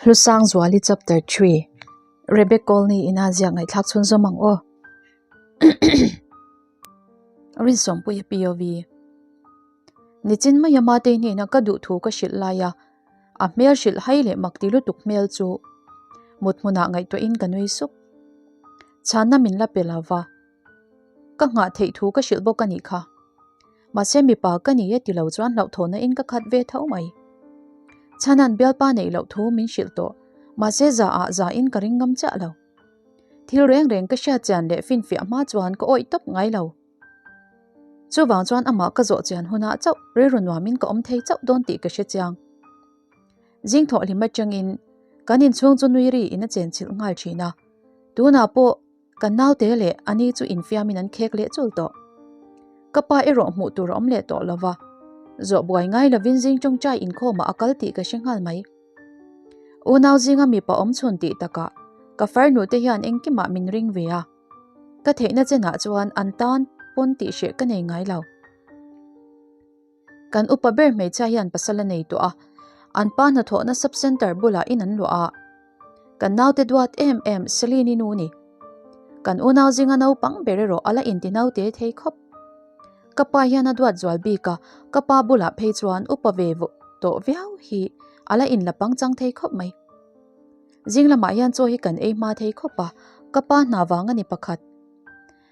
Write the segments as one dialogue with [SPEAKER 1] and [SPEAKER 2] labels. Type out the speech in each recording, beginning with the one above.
[SPEAKER 1] Hlusangzuali Chapter Tree Rebek Colney ina ziak ngaihthlak chhunzawm ang aw. Rinsawmpuia POV Nichin maia Matei hnena ka duh thu ka hrilh lai a, a hmel hrilh hai leh mak ti lutuk hmel chu mut hmunah ngaihtuahin ka nui sup. Chhanna min la pe lo va, ka nghah theih thu ka hrilh bawk a nih kha. Mahse mipa ka ni e ti lo chuan hlauhthawhna in ka khat ve tho mai. Chhanan bialpa neih loh thu min hrilh tawh, mahse za ah za in ka ring ngam chiah lo. Thil reng reng ka hriat chian leh finfiah hma chuan ka awih tawp ngai lo. Chuvang chuan amah ka zawh chian hunah chauh rilru nuamin ka awm thei chauh dawn tih ka hre chiang. Zing thawhhlim atangin kan inchhung chu nui ri in a chenchilh nghal thin a, tunah pawh Kan naute leh a ni chu infiamin an khek leh chul tawh. Ka pa erawh hmuh tur a awm leh tawh lo va, zawh buai ngai lovin zing tawngtai inkhawmah a kal tih ka hre nghal mai. Unau zinga mipa awm chhun tih takah ka farnu te hian engkimah min ring ve a, ka theihna chenah chuan an tan pawn tih hreh ka nei ngai lo. Kan upa ber hmeichhia hian pasal a nei tawh a, an pa hnathawhna sub centre bulah in an luah a. Kan naute duat em em Celine-i nu ni. Kan unau zinga naupang ber erawh a la inti naute thei khawp. Ka pa hian a duat zual bik a, ka pa bulah phei chuan upa ve tawh viau hi a la inla pangchang thei khawp mai. Zing lamah hian chaw hi kan ei hma thei khawp a, ka pa hna vang a ni pakhat.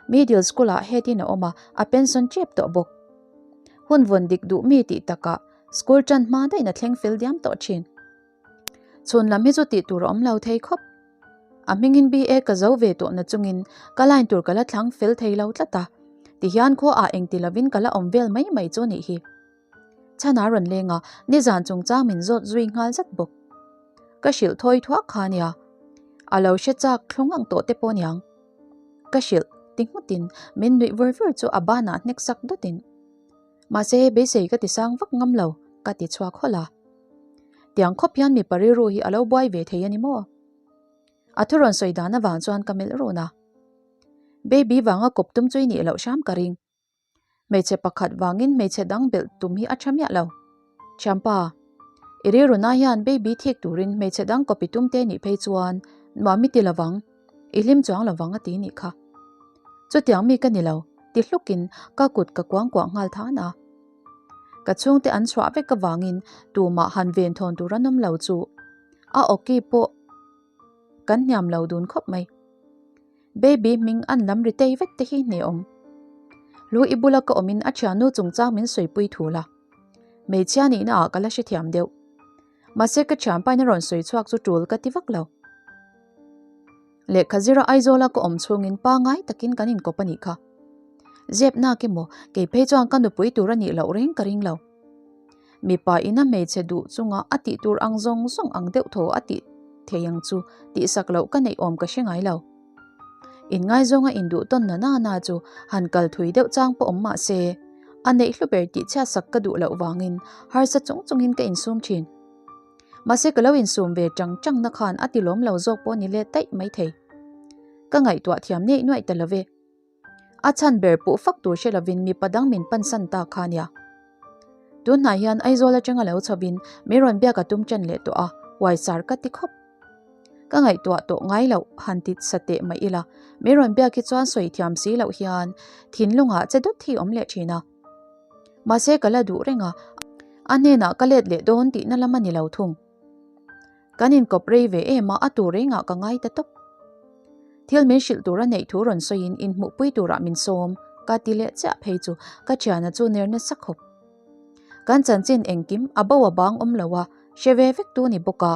[SPEAKER 1] Middle school ah head in a awm a, a pension tep tawh bawk. Hun vawn dik duh mi tih takah school tan hma daih in a thleng fel diam tawh thin. Chhun lam hi chu tih tur a awm lo thei khawp. A hmingin BA ka zo ve tawh na chungin ka line tur ka la thlang fel thei lo tlat a, tihian khua ah engti lovin ka la awm vel mai mai chu nih hi. Chhan a rawn leng a, nizan chungchang min zawt zui nghal zat bawk. Ka hrilh thawi thuak kha nia, a lo hre chak thlung ang tawh te pawh niang. Ka hrilh ti nghutin min nuih vur vur chu a banah hnek sak dawtin. Mahse beisei ka ti sang vak ngam lo ka ti chhuak hawlh a. Tiang khawp hian mipa rilru hi a lo buai ve thei a ni maw? A thu rawn sawi dan avang chuan ka melh run a. Baby vanga kawp tum chu i nih loh hram ka ring. Hmeichhe pakhat vangin hmeichhe dang belh tum hi a tha miah lo. Thianpa, i rilru na hian baby thik turin hmeichhe dang copy tum te nih phei chuan nuam i ti lovang, i hlim chuang lovang a ti nih kha. Chutiang mi ka ni lo, ti hlukin ka kut ka kuangkuah nghal than a. Ka chhungte an chhuah vek avangin tumah han ven thawn tur an awm lo chu a awki pawh kan hniam lo dun khawp mai. Baby hming an lam ri tei vek te hi hneawm. Lu i bula ka awmin a thiannu chungchang min sawipui thul a. Hmeichhia nihna ah ka la hrethiam deuh. Mahse ka thianpain a rawn sawi chhuak chu tul ka ti vak lo. Lehkha zira Aizawla ka awm chhungin pangai takin kan inkawp a nih kha. Zep nak emaw kei phei chuan ka nupui tur a nih loh reng ka ring lo. Mipa ina hmeichhe duh chunga a tih tur ang zawng zawng ang deuh thaw a tih thei ang chu tihsak loh ka neih awm ka hre ngai lo. Inngaizawng a induh tawn na na na chu han kal thui deuh chang pawh awm mah se, a neih hlu ber tih chhiatsak ka duh loh vangin harsa chung chungin ka insum thin. Mahse ka lo insum ve chang chang na khan a ti lawm lo zawk pawh ni let daih mai thei. Ka ngaihtuah thiam neih nuaih ta lo ve. A chhan ber puh fak tur hre lovin mipa dang min pansan ta kha nia. Tunhnai hian Aizawl atanga lo chhovin min rawn biak a tum ṭan leh tawh a, huaisar ka ti khawp. Ka ngaihtuah tawh ngai loh han ti sa teh mai ila, min rawn biak hi chuan sawi thiam si loh hian thinlungah che dawt hi awm leh ṭhin a. Mahse ka la duh reng a, a hnenah ka let leh dawn tihna lam a ni lo thung. Kan inkawp rei ve em a, a tur rengah ka ngai ta tawp. Thil min hrilh tur a neih thu rawn sawiin inhmuhpui turah min sawm, ka ti leh chiah phei chu ka thiana chu ner nasa khawp. Kan chanchin engkim a bo a bang awm lo a, hre ve vek tu ni bawk a.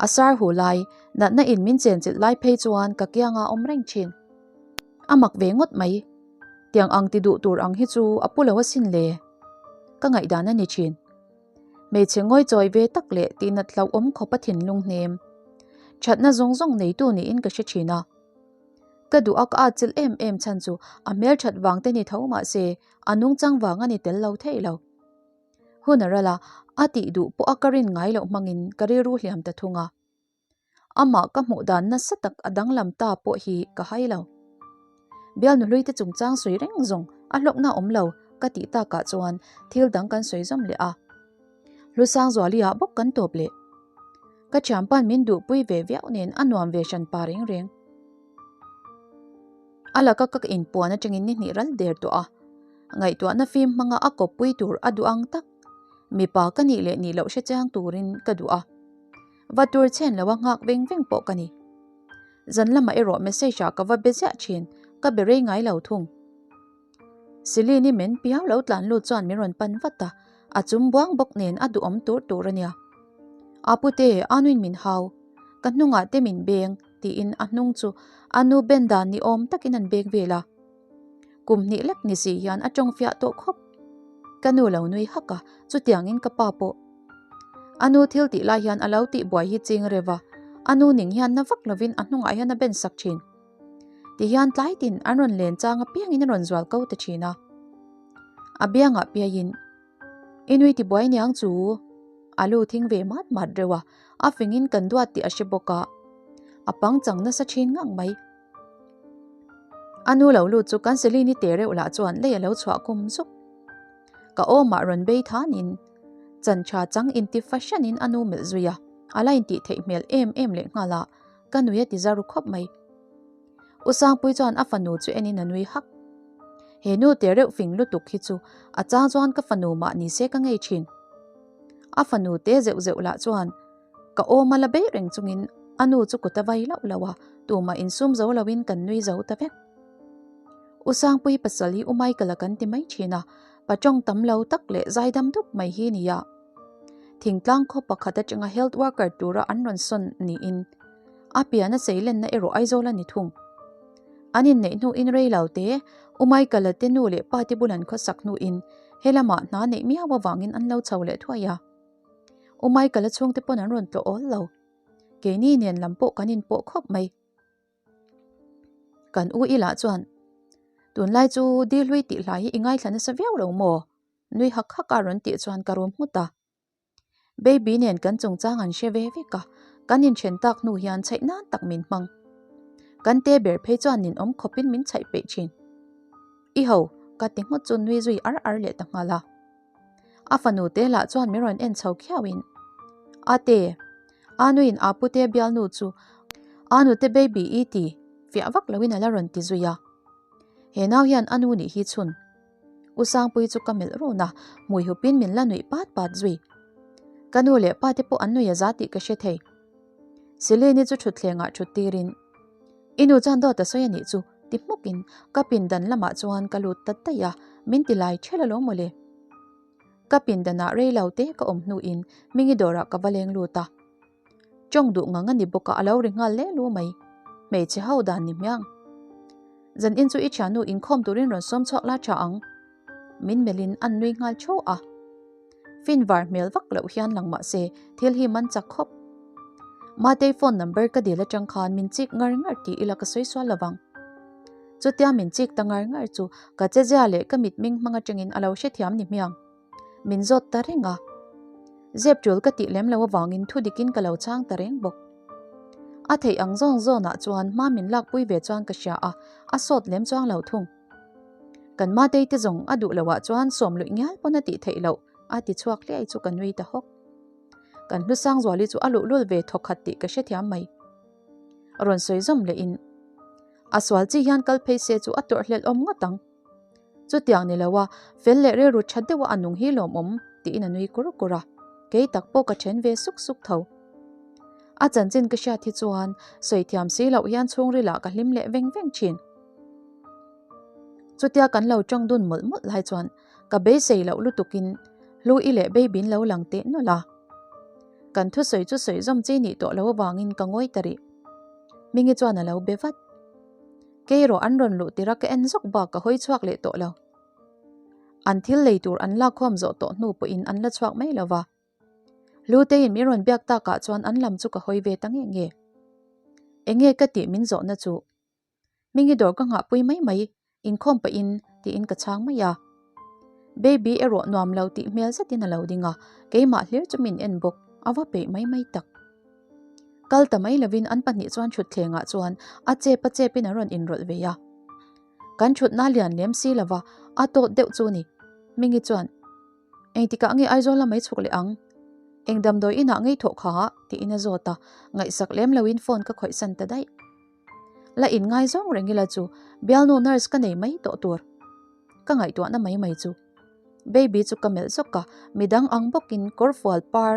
[SPEAKER 1] A sar hu lai, natna in min chenchilh lai phei chuan ka kianga awm reng thin. A mak ve ngawt mai. Tiang ang ti duh tur ang hi chu a pu lo asin le. Ka ngaihdan a ni thin. Hmeichhe ngawichawi ve tak leh tihnat hlauhawm khawp a thinlung hnem. Thatna zawng zawng neitu niin ka hre thin a. Ka duh a ka atchilh em em chhan chu a hmelthat vang te ni tho mah se a nungchang vang a ni tel lo thei lo. Hun a ral a, a tih duh pawh a ka rin ngai loh hmangin ka rilru hliam ta thung a. Amah ka hmuh dan nasa tak a danglam ta pawh hi ka hai lo. Bialnu hluite chungchang sawi reng zawng a hlawkna awm lo ka tih takah chuan thil dang kan sawi zawm leh a. Hlusangzuali ah bawk kan tawp leh. Ka thianpa'n min duhpui ve viau nen a nuam ve hran pa reng reng. A laka ka inpuan atangin ni hnih ral der tawh a, ngaihtuahna fim hmanga a kawppui tur a duh ang tak. Mipa ka nih leh nih loh hre chiang turin ka duh a, va tur chhen loa nghak veng veng pawh ka ni. Zan lamah erawh message ah ka va be ziah thin, ka be rei ngai lo thung. Celine-i men piau lo tlan lut chuan min rawn pan vat a, a chum buang bawk nen a duhawm tur tur a nia. A pute, a nuin min hau, ka hnungah te min beng, tiin a hnung chu a nu ben dan ni awm takin an beng vel a. Kum hnih lek ni si hian a tawng fiah tawh khawp. Ka nu lo nui hak a, chutiangin ka pa pawh. A nu thil tih lai hian a lo tih buai hi ching rev a, a nu ning hian na vak lovin a hnungah hian a ben sak thin. Tihian tlai tin an rawn len chang apiangin a rawn zual ko ta thin a. A biangah piaiin, I nui ti buai niang chu? A lu thing ve mat mat reuh a, a fingin kan duat tih a hre bawk a, a pangchang nasa thin ngang mai. A nu lo lut chu kan Celine-i te reuh lah chuan lei a lo chhuah kum zuk. Ka awmah rawn bei thanin chan tha chang inti fahranin a nu melh zui a, a la intih theih hmel em em leh nghal a, ka nui a ti za ru khawp mai. U Sangpui chuan a fanu chu enin a nui hak. He nu te reuh fing lutuk hi chu a chang chuan ka fanu mah ni se ka ngei thin. A fanu te zeuh zeuh lah chuan ka awm a la bei reng chungin a nu chu kut a vai lauh lauh a, tumah insum zo loin kan nui zo ta vek. U Sangpui pasal hi U Michael-a kan ti mai thin a, pa tawng tam lo tak leh zaidam dup mai hi nia. Thingtlang khaw pakhat atanga health worker tura an rawn sawn niin a pian a cheilenna erawh Aizawl a ni thung. An inneih hnuin rei lo te U Michael-a te nu leh pa te bul an khawsak hnuin helamah hna neih miau avangin an lo chho leh thuai a. U Michael-a chhungte pawn an rawn tlawh awl lo. Keini nen lam pawh kan inpawh khawp mai. Kan u ilah chuan, Tunlai chu Dilhlui tih hlai hi i ngaithla nasa viau lo maw? Nui hak hak a rawn tih chuan ka rum nghut a. Baby nen kan chungchang an hre ve vek a, kan inthen tak hnu hian chhaih nan tak min hmang. Kan te ber phei chuan ninawm khawpin min chhaih peih thin. I ho, ka ti nghut chu nui zui ar ar leh ta nghal a. A fanu te lah chuan min rawn en chho khiauin, Ate, a nuin a pute bialnu chu a nute baby i ti fiah vak loin a la rawn ti zui a. He nau hian a nu nih hi chhun. U Sangpui chu ka melh run a, hmui hupin min la nuih pat pat zui. Ka nu leh pa te pawh an nui a za tih ka hre thei. Celine-i chu thutthlengah thut tirin, I nu chuan dawt a sawi a nih chu, ti hmukin ka pindan lamah chuan ka lut ta daih a, min ti lai ṭhel alawm mawle. Ka pindanah rei lo te ka awm hnuin Mingi dawrah ka va leng lut a. Tawng duh ngang a ni bawk a, a lo ri nghal leh lu mai. Hmeichhe ho dan ni hmiang. Zan in chu i thiannu inkhawm turin rawn sawm chhuak la tha ang. Min melhin an nui nghal chho a. Fin var hmel vak loh hian lang mah se thil hi man chak khawp. Matei phone number ka dil atang khan min chik ngar ngar ti ila ka sawi sual lovang. Chutia min chik ta ngar ngar chu ka chezia leh ka mitming hmang atangin a lo hrethiam ni hmiang. Min zawt ta reng a. Zep tul ka tih lem lo avangin thu dikin ka lo chhang ta reng bawk. A theih ang zawn zawnah chuan hma min lakpui ve chuan ka hria a, a sawt lem chuang lo thung. Kan Matei te zawng a duh loah chuan sawm luih ngial pawn a tih theih loh a ti chhuak hliai chu ka nui ta hawk. Kan Hlusangzuali chu a luhlul ve thawkhat tih ka hrethiam mai. Rawn sawi zawm lehin a sual chi hian kal phei se chu a tawrhhlelh awm ngawt ang. Chutiang ni lo a, fel leh rilru tha deuha a nung hi lawmawm tiin a nui kur kur a, kei tak pawh ka then ve suk suk tho. A chanchin ka hriat hi chuan sawi thiam si loh hian chhungrilah ka hlim leh veng veng thin. Chutia kan lo tawng dun mawlh mawlh lai chuan ka beisei loh lutukin Hlui leh Baby-in lo lang teh nawlh a. Kan thusawi chu sawi zawm chi nih tawh lo avangin ka ngawi ta rih. Hmingi chuan a lo be vat. Kei erawh an rawn luh tirh a ka en zawk bak ka hawi chhuak leh tawh lo. An thil lei tur an lakkhawm zawh tawh hnu pawhin an la chhuak mai lo va. Hluteiin min rawn biak takah chuan an lam chu ka hawi ve ta nge nge. Enge ka tih min zawhna chu. Hmingi dawr ka nghahpui mai mai, inkhawm pahin tiin ka chhang mai a. Baby erawh nuam lo tih hmel zetin a lo ding a, keimah hlir chu min en bawk, a va peih mai mai tak. Kal ta mai lovin an pahnih chuan thutthlengah chuan a chep a chepin an rawn inrawlh ve a. Kan thutna lian lem si lova a tawt deuh chu ni. Hmingi chuan, Engtikah nge Aizawl lamai chhuk leh ang? Eng damdawi inah ngei thawh kha? tiin a zawt a, ngaihsak lem loin phone ka khawih san ta daih. La inngaizawng reng ila chu bialnu nurse ka nei mai tawh tur. Ka ngaihtuahna mai mai chu. Baby chu ka melh zawk a, midang ang bawkin kawrfual par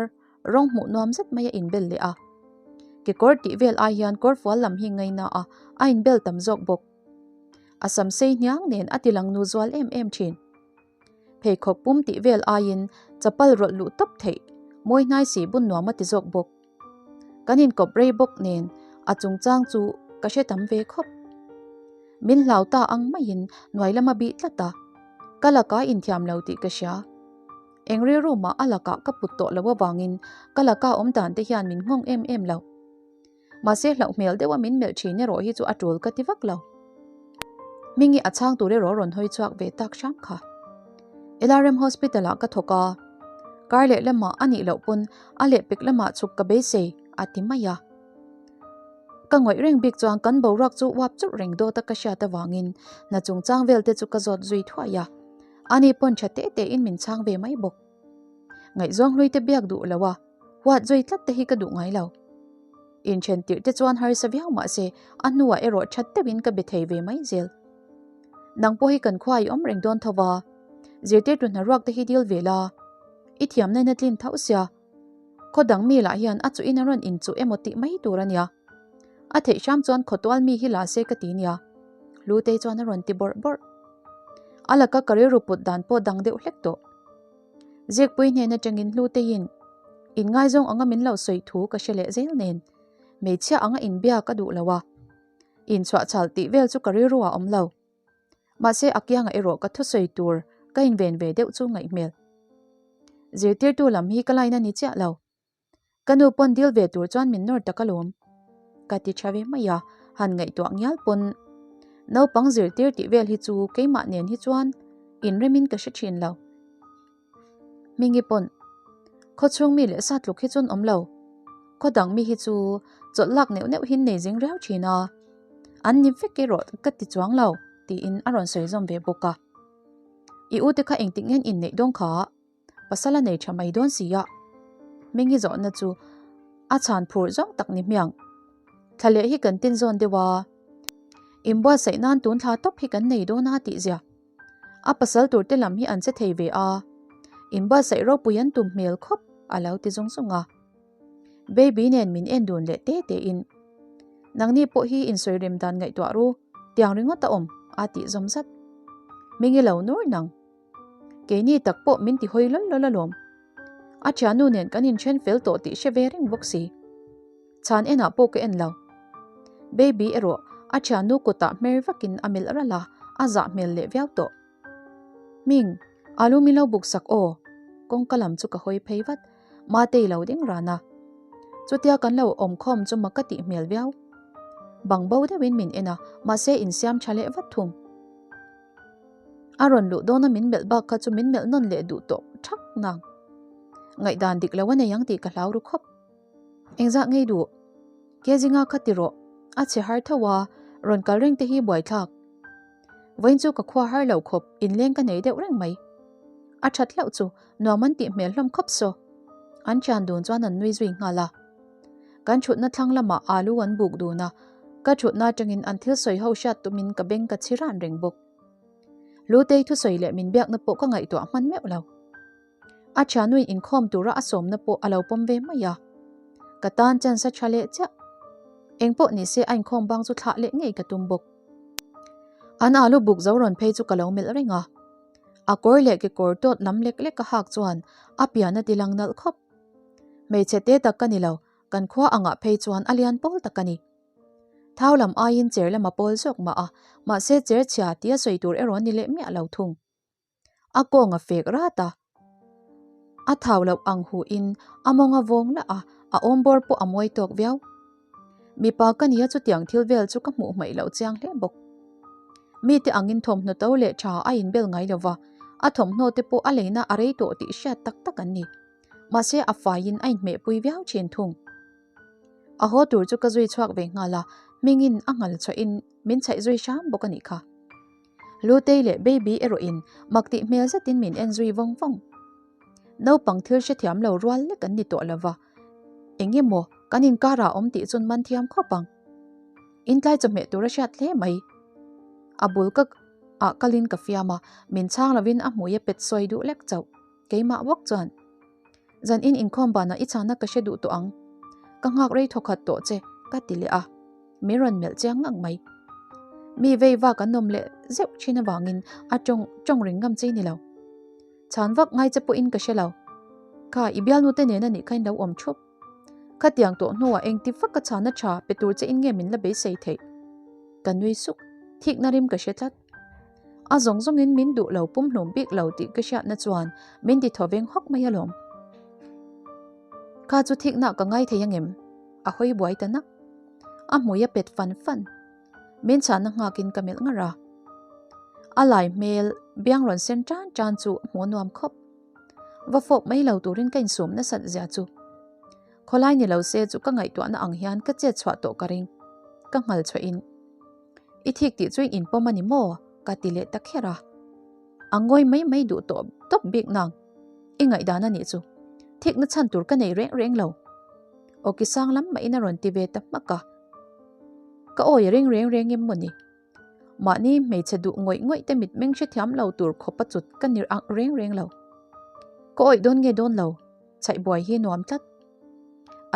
[SPEAKER 1] rawng hmuh nuam zet mai a inbel leh a. Kekawr tih vel ai hian kawrfual lam hi ngaina a, a inbel tam zawk bawk. A sam sei hniang nen a tilang nu zual em em thin. Pheikhawk pum tih vel aiin chapal rawlh luh tawp theih mawi hnai si bun nuam a ti zawk bawk. Kan inkawp rei bawk nen a chungchang chu ka hre tam ve khawp. Min hlau ta ang maiin hnuai lam a bih tlat a, ka laka inthiam lo tih ka hria. Eng rilru mah a lakah ka put tawh lo avangin ka laka awm dan te hian min nghawng em em lo. Mahse hlauh hmel deuha min melh thin erawh hi chu a tul ka ti vak lo. Hmingi a chhang tur erawh rawn hawi chhuak ve tak hram kha. LRM Hospital ah ka thawk a, kar leh lamah a nih loh pawn a lehpek lamah chhuk ka beisei a ti mai a. Ka ngawih reng bik chuan kan boruak chu uap churh reng dawt a ka hriat avangin hna chungchang vel te chu ka zawt zui thuai a, ani pawn tha teh teh in min chhang ve mai bawk. Ngaihzawng hlui te biak duh lo a, huat zui tlat te hi ka duh ngai lo. Inthen tirh te chuan harsa viau mah se a hnuah erawh that deuhin ka be thei ve mai zel. Nang pawh hi kan khua i awm reng dawn tho va, zirtirtu hnaruak te hi dil ve la, i thiamna in a tlin tho sia, khaw dang mi lah hian a chuhin a rawn inchuh emaw tih mai tur a nia. A theih hram chuan khawtual mi hi la se ka ti nia, Hlutei chuan a rawn ti bawrh bawrh. A laka ka rilru put dan pawh dang deuh hlek tawh. Zikpui hnen atangin Hluteiin inngaizawng anga min lo sawi thu ka hre leh zel nen, hmeichhia anga inbia ka duh lo a, inchhuah chhal tih vel chu ka rilru ah awm lo. Mahse a kiangah erawh ka thusawi tur ka inven ve deuh chu ngaih hmel. Zirtirtu lam hi ka line a ni chiah lo. Ka nu pawn dil ve tur chuan min nawr tak alawm. Ka ti tha ve mai a, han ngaihtuah ngial pawn naupang zirtir tih vel hi chu keimah nen hi chuan inremin ka hre thin lo. Hmingi pawn khaw chhung mi leh sa tluk hi chuan awm lo. Khaw dang mi hi chu chawlh lak neuh neuh hin nei zing riau thin a, an ni vek erawh ka ti chuang lo tiin a rawn sawi zawm ve bawk a. I u te kha engtik ngen inneih dawn kha? Pasal a nei tha mai dawn si a. Hmingi zawhna chu a chhan phur zawng tak ni hmiang. Thla leh hi kan tin zawn deuh a, inbuatsaih nan tun thla tawp hi kan nei dawn a tih zia. A pasal tur te lam hi an che thei ve a, inbuatsaih ropui an tum hmel khawp a lo ti zung zung a. Baby nen min en dun leh te te in, Nangni pawh hi insawi rem dan ngaihtuah ru, tiang ringawt a awm a tih zawm zat. Hmingi lo nur nang. Keini tak pawh min ti hawi lawl lawl alawm. A thiannu nen kan inthen fel tawh tih hre ve reng bawk si. Chhan enah pawh ka en lo. Baby erawh a thiannu kutah hmer vakin a melh ralh a, a zah hmel leh viau tawh. Hming, alu min lo buk sak aw. Kawngka lam chu ka hawi phei vat. Matei lo ding ran a. Chutia kan lo awm khawm chu mak ka tih hmel viau. Bang bo deuhin min en a, mahse insiam tha leh vat thung. A rawn luh dawna min melh bak kha chu min melh nawn leh duh tawh thak nang. Ngaihdan dik lo a nei ang tih ka hlau ru khawp. Engzah ngei duh? Kezinga kha ti rawh, a chhe har tho a, rawn kal reng te hi buaithlak. Vawiin chu ka khua har lo khawp, inleng ka nei deuh reng mai. A that hlauh chu nuam an tih hmel hlawm khawp saw. An thian dun chuan an nui zui nghal a. Kan thutna thlang lamah alu an buk dun a, ka thutna atangin an thil sawi ho hriat tumin ka beng ka chhi ran reng bawk. Lutei thusawi leh min biakna pawh ka ngaihtuah hman meuh lo. A thianuin inkhawm tura a sawmna pawh a lo pawm ve mai a. Ka tan chance a tha leh chiah. Engpawh nise a inkhawm bang chu thlah leh ngei ka tum bawk. An alu buk zo rawn phei chu ka lo melh reng a. A kawr leh kekawr tawt lam lek lek a hak chuan a pian a ti lang nalh khawp. Hmeichhe te tak ka ni lo, kan khua angah phei chuan a lian pawl tak a ni. Thau lam aiin cher lam a pawl zawk mah a, mahse cher chhia tia sawi tur erawh a ni leh miah lo thung. A kawng a fek rat a, a thau loh ang huin a mawng a vawng lah a, a awmbawr pawh a mawi tawk viau. Mipa ka nia chutiang thil vel chu ka hmuh hmaih loh chiang hle bawk. Mite angin thawmhnaw to leh tha a inbel ngai lo va, a thawmhnaw te pawh a leina a rei tawh tih hriat tak tak an ni. Mahse a faiin a inhmehpui viau thin thung. A haw tur chu ka zui chhuak ve nghal a, hmingin a nghal chhuahin min chhaih zui hram bawk a nih kha. Lutei leh Baby erawhin mak tih hmel zetin min en zui vawng vawng. Naupang thil hrethiam lo rual lek an ni tawh lo va, eng emaw kan inkarah awm tih chuan man thiam khawp ang. In tlai chawhmeh tur a hriat hle mai. A bul ka ah kalin ka fiam a, min chhang lovin a hmui a pet sawi duh lek chauh. Keimah bawk chuan, Zan in inkhawm banah i chhana ka hre duh tawh ang. Ka nghak rei thawkhat tawh che, ka ti leh a. Min rawn melh chiang ngang mai. Mi vei vak an awm leh zeuh thin avangin a tawng tawng ring ngam chi ni lo. Chhan vak ngai che pawhin ka hre lo. Kha i bialnu te nen a nih kha in lo awm thup. Khatiang tawh hnuah engti vak ka chhana tha pe tur che in nge min la beisei theih? Ka nui suk, thikna rim ka hre tlat. A zawng zawngin min duh lo pumhlum bik lo tih ka hriatna chuan min ti thaw veng hawk mai alawm. Kha chu thikna ka ngai thei angem? A hawi buai ta nak. A hmui a pet fan fan. Min chhahna nghakin ka melh ngar a. A lai hmel biang rawn sen tan tan chu hmuh nuam khawp. Va fawp mai lo turin ka insum nasat zia chu. Khawlai ni lo se chu ka ngaihtuahna ang hian ka chet chhuah tawh ka ring. Ka nghal chhuahin. I thik tih chu i inpawm a ni maw? Ka ti leh ta kher a. A ngawi mai mai duh tawh tawp bik nang. I ngaihdan a nih chu. Thikna chhan tur ka nei reng reng lo. Awki sang lam mahin a rawn ti ve ta hmak a. Ka awi a ring reng reng em maw ni? Mahni hmeichhe duh ngawih ngawih te mitmeng hrethiam lo tur khawp a chut ka ni ang reng reng lo. Ka awih dawn nge dawn lo? Chhaih buai hi nuam tlat.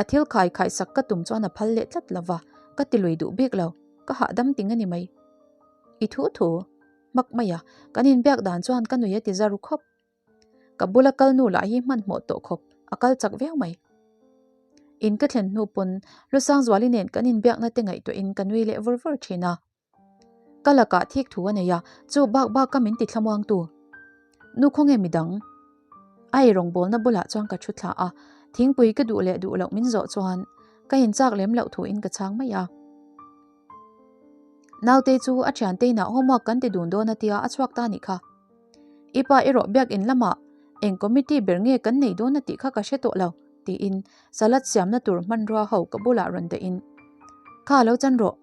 [SPEAKER 1] A thil khai khai sak ka tum chuan a phal leh tlat lo va, ka ti lui duh bik lo, ka hahdam ting a ni mai. I thu thu, hmak mai a, kan inbiak dan chuan ka nui a ti za ru khawp. Ka bula kal nu lah hi hmanhmawh tawh khawp, a kal chak viau mai. In ka thlen hnu pawn Lusangzuali nen kan inbiakna te ngaihtuahin ka nui leh vur vur thin a. Ka lakah thik thu a nei a, chu bak bak ka min ti thlamuangtu. Nu khawnge midang? A eirawngbawlna bulah chuan ka thu thla a, thingpui ka duh leh duh loh min zawh chuan ka inchak lem loh thuin ka chhang mai a. Naute chu a thiante inah homework kan ti dun dawn a tia a chhuak ta nih kha. I pa erawh biakin lamah eng committee ber nge kan nei dawn a tih kha ka hre tawh lo tiin salad siamna tur hmanrua ho ka bulah rawn dahin Kha lo chan rawh.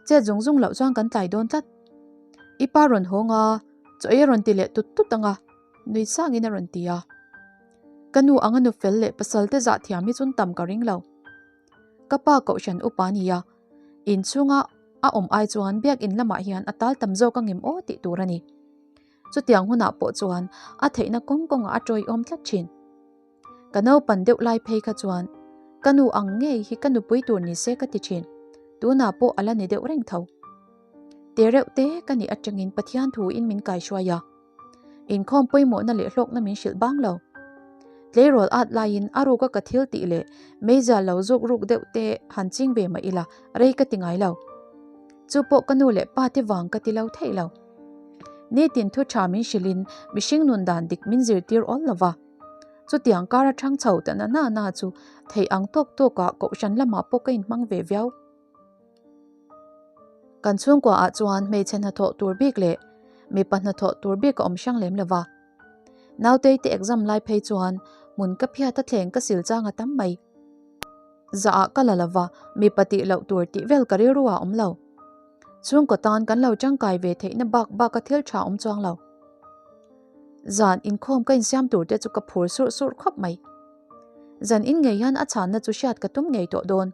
[SPEAKER 1] Chet zung zung loh chuan kan tlai dawn tlat. I pa rawn hawng a, chaw ei a rawn ti leh tut tut ang a, nui sangin a rawn ti a. Ka nu anga nu fel leh pasal te zah thiam hi chun tam ka ring lo. Ka pa kohhran upa a ni a, inchhunga a awm ai chuan biakin lamah hian a tal tam zawk angem aw tih tur a ni. Chutiang hunah pawh chuan a theihna kawng kawngah a tawiawm tlat thin. Ka naupan deuh lai phei kha chuan ka nu ang ngei hi ka nupui tur ni se ka ti thin, tunah pawh a la ni deuh reng tho. Te reuh te ka nih atangin Pathian thuin min kaihruai a, inkhawm pawimawhna leh hlawkna min hrilh bang lo. Tleirawl at laiin a ruka ka thil tih leh meizial lo zuk ruk deuh te han ching ve mah ila rei ka ti ngai lo. Chu pawh ka nu leh pa te vang ka ti lo theih lo. Nitin thu tha min hrilhin mihring nun dan dik min zirtir awl lo va. Chutiang kar atang chho ta na na na chu theih ang tawk tawkah kohhran lamah pawh ka inhmang ve viau. Kan chhungkua ah chuan hmeichhe hnathawh tur bik leh mipa hnathawh tur bik a awm hrang lem lova. Nautei te exam lai phei chuan hmun ka phiat a thleng ka sil chang a tam mai. Zah ah ka la lova mipa tih loh tur tih vel ka rilru ah awm lo. Chhungkaw tan kan lo tangkai ve theihna bak bak a thil tha awm chuang lo. Zan inkhawm ka insiam tur te chu ka phur surh surh khawp mai. Zan in ngei hian a chhanna chu hriat ka tum ngei tawh dawn.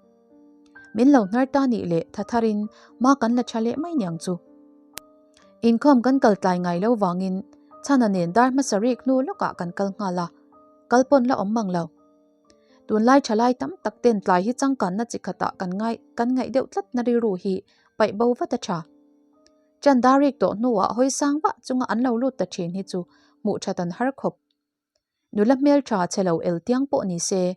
[SPEAKER 1] Min lo hnar ta nih leh tha tharin hma kan la tha leh mai niang chu. Inkhawm kan kal tlai ngai lo vangin chhana nen dar hmasa rik hnu lawkah kan kal nghal a, kal pawn la awm mang lo. Tunlai thalai tam tak ten tlai hi changkanna chi khatah kan ngai kan ngaih deuh tlat na rilru hi paih bo vat a tha. Chan dar rik tawh hnuah hawi sang vah chunga an lo lut ta thin hi chu hmuh that an har khawp. Nula hmeltha chhe lo el tiang pawh ni se,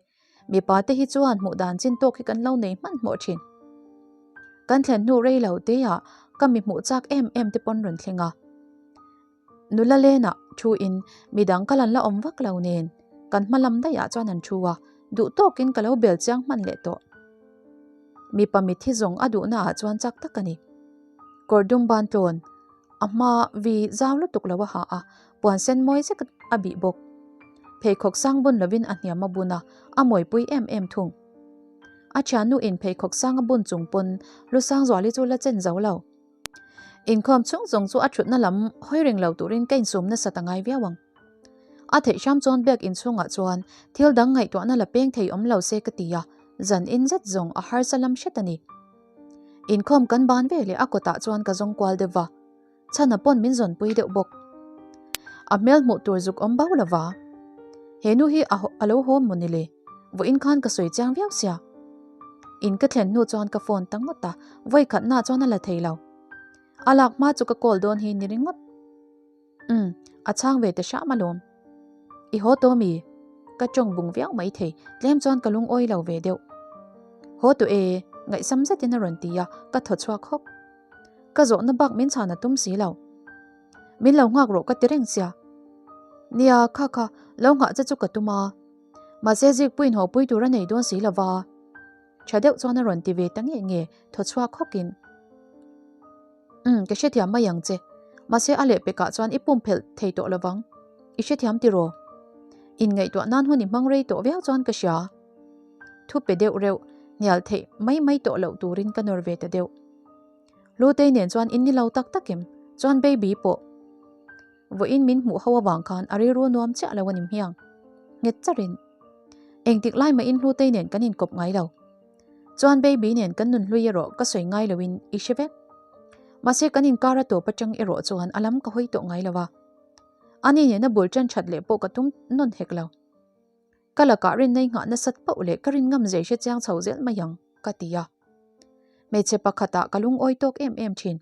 [SPEAKER 1] mipa te hi chuan hmuh dan chin tawk hi kan lo nei hmanhmawh thin. Kan thlen hnu rei lo te ah ka mi hmuh chak em em te pawn rawn thleng a. Nula lenah thu in midang kal an la awm vak lo nen kan hma lam daih ah chuan an thu a, duh tawkin ka lo bel chiang hman leh tawh. Mipa mitthi zawng a duhna ah chuan chak tak a ni. Kawr dum ban tlawn a hma vi zau lutuk lo a ha a, puan sen mawi zek a bih bawk. Pheikhawk sang bun lovin a hniam a bun a, a mawipui em em thung. A thiannu in pheikhawk sang a bun chung pawn Lusangzuali chu la chen zo lo. Inkhawm chhung zawng chu a thutna lam hawi reng lo turin ka insum nasa ta ngai viau ang. A theih hram chuan biak inchhungah chuan thil dang ngaihtuahna la peng thei awm lo se ka ti a, zan in zet zawng a harsa lam hret a ni. Inkhawm kan ban ve leh a kawtah chuan ka zawng kual deuh va, chhana pawn min zawnpui deuh bawk. A hmel hmuh tur zuk awm bo lo va. He nu hi a lo haw maw ni le? Vawiin khan ka sawi chiang viau sia. In ka thlen hnu chuan ka phone ta ngawt a, vawikhatna chuan a la thei lo. A lak hma chu ka call dawn hi ni ringawt. Umm, a chhang ve ta hram alawm. I haw tawh mi? Ka tawng bung viau mai thei, tlem chuan ka lungawi lo ve deuh. Haw tawh e, ngaihsam zetin a rawn ti a, ka thaw chhuak hawk. Ka zawhna bak min chhan a tum si lo. Min lo nghak rawh ka ti reng sia. Nia, kha kha, lo nghah che chu ka tum a. Mahse zikpuiin haw pui tur a nei dawn si lo va. Tha deuh chuan a rawn ti ve ta nge nge, thaw chhuak hawkin. Umm, ka hrethiam mai ang che. Mahse a lehpekah chuan i pum phelh thei tawh lovang. I hrethiam tiraw? Inngaihtuah nan hun i hmang rei tawh viau chuan ka hria. Thu pe deuh reuh, hnial theih mai mai tawh loh turin ka nawr ve ta deuh. Hlutei nen chuan in ni lo tak tak em? Chuan baby pawh. Vawiin min hmuh ho avang khan a rilru nuam chiah lo a ni hmiang. Nghet charin. Engtik lai mahin Hlutei nen kan inkawp ngai lo. Chuan baby nen kan nun hlui erawh ka sawi ngai loin i hre vek. Mahse kan inkar a tawp atang erawh chuan a lam ka hawi tawh ngai lo a. Ani nena bul tan that leh pawh ka tum nawn hek lo. Ka lakah rinnei nghah nasat pauh leh ka rin ngam zei hre chiang chho zel mai ang, ka ti a. Hmeichhe pakhatah ka lungawi tawk em em thin.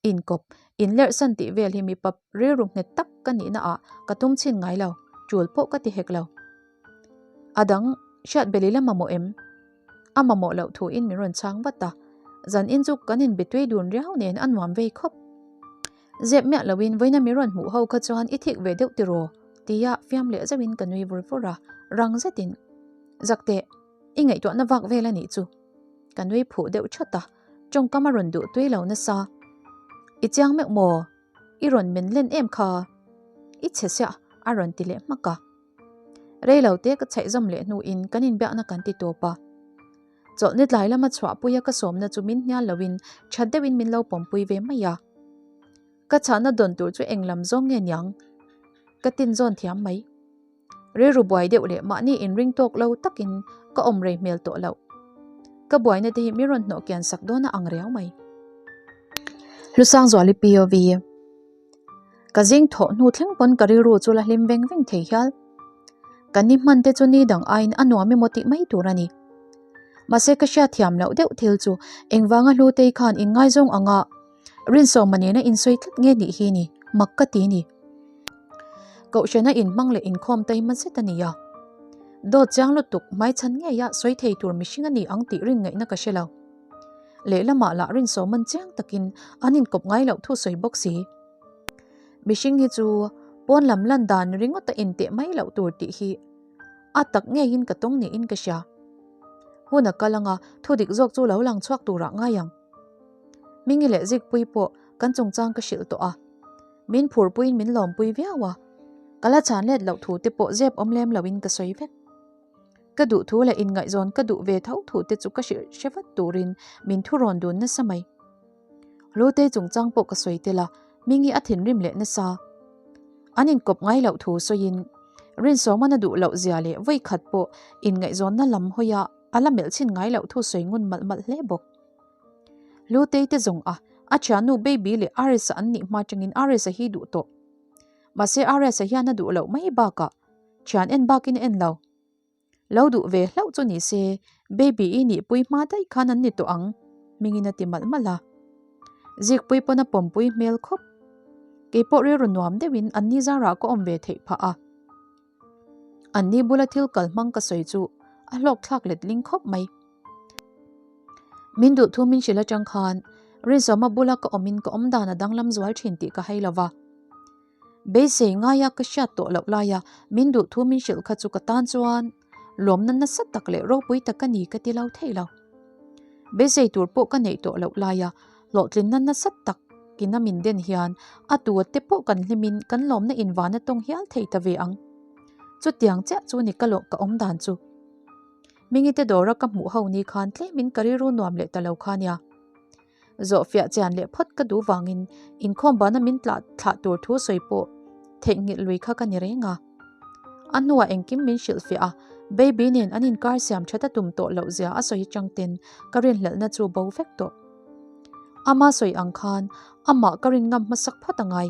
[SPEAKER 1] Inkawp, inlerhsan tih vel hi mipa rilru nghet tak ka nihna ah ka tum chhin ngai lo, tul pawh ka ti hek lo. A dang hriat beli la mamawh em? A mamawh loh thu in min rawn chhang vat a, zan in chu kan inbe tui dun riau nen a nuam vei khawp. Zep miah lo in vawiina min rawn hmuh ho kha chuan i thik ve deuh tiraw? tia fiam leh zeuh in ka nui vur vur a, rang zet in, Zak teh, i ngaihtuahna vak vel a nih chu. Ka nui phuh deuh that a, Tawngkam a rawn duh tui lo nasa. I chiang meuh maw? I rawn men len em kha? I chhe siah a rawn ti leh hmak a. Rei lo te ka chhaih zawm leh hnuin kan inbiakna kan ti tawp a. Chawlhni tlai lama chhuahpuia ka sawmna chu min hnial loin that deuhin min lo pawmpui ve mai a. Ka chhahna dawn tur chu eng lam zawng nge niang? Ka tinzawn thiam mai. Rilru buai deuh leh mahni inring tawk lo takin ka awm rei hmel tawh loh. Ka buaina te hi mi rawn hnawh kian sak dawn a ang riau mai. Hlusangzuali POV Ka zing thawh hnu thleng pawn ka rilru chu la hlim veng veng thei hial. Ka ni hman te chu ni dang aiin a nuam emaw tih mai tur a ni. Mahse ka hriat thiam loh deuh thil chu engvanga Hlutei khan inngaizawng anga Rinsawma nena insawi tlat nge nih hi ni, mak ka ti ni. Kohhrana inhmang leh inkhawm taima zet a ni a. Dawt chiang lutuk hmaichhan ngeia sawi thei tur mihring a ni ang tih rin ngaihna ka hre lo. Lehlamah lah Rinsawman chiang takin an inkawp ngai loh thu sawi bawk si. Mihring hi chu pawn lam lan dan ringawta inteh mai loh tur tih hi a tak ngeiin ka tawng niin ka hria. Hun a kal anga thudik zawk chu lo lang chhuak turah ngai ang. Hmingi leh Zikpuii pawh kan chungchang ka hrilh tawh a, min phurpuiin min lawmpui viau a, ka la chhan let loh thu te pawh zep awm lem loin ka sawi vek. Ka duh thu leh inngaihzawn ka duh ve tho thu te chu ka hrilh hre vat turin min thu rawn dun nasa mai. Hlutei chungchang pawh ka sawi tel a, Hmingi a thinrim leh nasa. An inkawp ngai loh thu sawiin Rinsawman a duh loh zia leh vawikhat pawh inngaihzawnna lam hawia a la melh chhin ngai loh thu sawi ngun malh malh hle bawk. Hlutei te zawng a, a thiannu Baby leh Aresa an nih hma tangin Aresa hi duh tawh. Mahse Aresa hian a duh loh mai bakah thian en bakin a en lo. Lo duh ve hlauh chu ni se Baby i nihpui hma daih khan an ni tawh ang, hmingin a ti malh malh a. Zikpui pawn a pawmpui hmel khawp. Keipawh rilru nuam deuhin an ni zarah ka awm ve theih phah a. An ni bula thil kal hmang ka sawi chu a hlawk thlak letling khawp mai. Min duh thu min hrilh atang khan Rinzawma bula ka awmin ka awm dan a danglam zual thin tih ka hai lo va. Beisei ngaia ka hriat tawh loh laia min duh thu min hrilh kha chu ka tan chuan lawmna nasa tak leh ropui tak a ni ka ti lo thei lo. Beisei tur pawh ka neih tawh loh laia hlawhtlinna nasa tak ina min den hian a tu te pawh kan hlimin kan lawmna invana tawng hial thei ta ve ang. Chutiang chiah chu ni ka lawh ka awm dan chu. Mingite dawra ka hmuh ho ni khan tlemin ka rilru nuam leh ta lo kha nia. Zawhfiah chian leh phawt ka duh vangin inkhawm bana min tlah thlah tur thu sawi pawh theihnghilh lui kha ka ni reng a. A hnuah engkim min hrilhfiah a, Baby nen an inkar siam that a tum tawh loh zia a sawi chang ten ka rinhlelhna chu bo vek tawh. Ama sawi ang khan amah ka rin ngam hmasak phawt a ngai.